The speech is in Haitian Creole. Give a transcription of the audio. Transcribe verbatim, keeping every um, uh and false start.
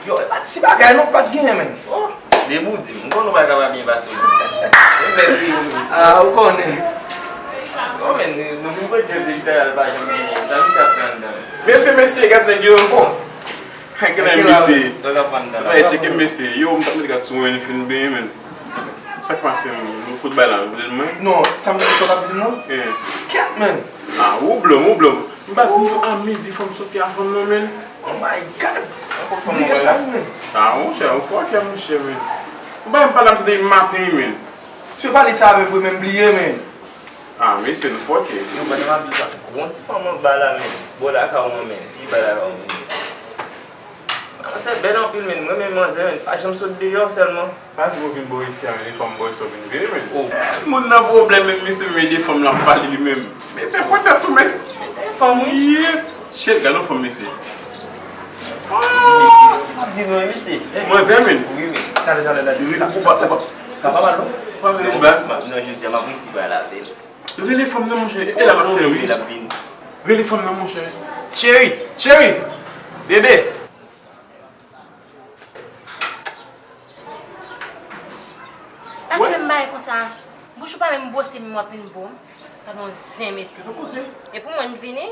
Yo, e pa ti bagay non, pa t genyen, men. Oh, depi w di m, m konnen w pa ka pa byen pase w. Mwen bèl fi, wi. Ah, ou konnen. Oh, men, nou vin pran djèf depi talè a, l pa janm genyen. Sa misye ap fè anndan? Mesye, mesye, gad nèg yo. Bon. Gad nèg mesye. Sa w ap fè anndan la? Bay, tcheke mesye. Yo, m t ap mete gad sou mwen, li fin benyen, men. Sa k pase, men? Nou kout bay la, nou kout mwen? Non, sa m, sa w t ap di m nan? Eh. Kèt, men. Ah, ou blòm, ou blòm. M pa di m sou a midi, fò m soti a fanm nan, men. Oh my God! Bliye sa, wi, men. Ah, monchè, ou fòkè, monchè, men. Ou pa menm pale a m se depi maten, wi, men. Si w pale sa avè m vre, men, bliye, men. Ah, mesye, nou fòkè. Yo, pandan m ap di sa, gon ti fanm anba la, men. Bò lakay ou an, men. Pi ba lakay ou, men. Manzè bèl anpil, men. M renmen manzè, men. Pa janm sot deyò sèlman. Pa di w vin bò isi a, men, de fanm bò isi w vin vire, men. Oh. Moun nan pwoblèm, men, mesye, men, de fanm l ap pale li menm. Mesye, pran tèt ou, mesye. Mesye, fanm, wi. Shit, gade yon fanm, mesye. Ah! M ap di nou, wi, mesye. Manzè, men. Wi, men. Talè, talè, talè. Sa, sa, sa, sa pa mal, non? Pa rele baz. Non, jodi a, m ap resi pale avè l. Rele fanm nan, monchè. E la m ap fè, wi. L ap vini. Rele fanm nan, monchè. Cheri, cheri, bebe. Pa fè m bagay konsa. Bouch ou pa menm bwose, men w ap vin bon. Gad yon zen, mesye. E pou mwen, m vini?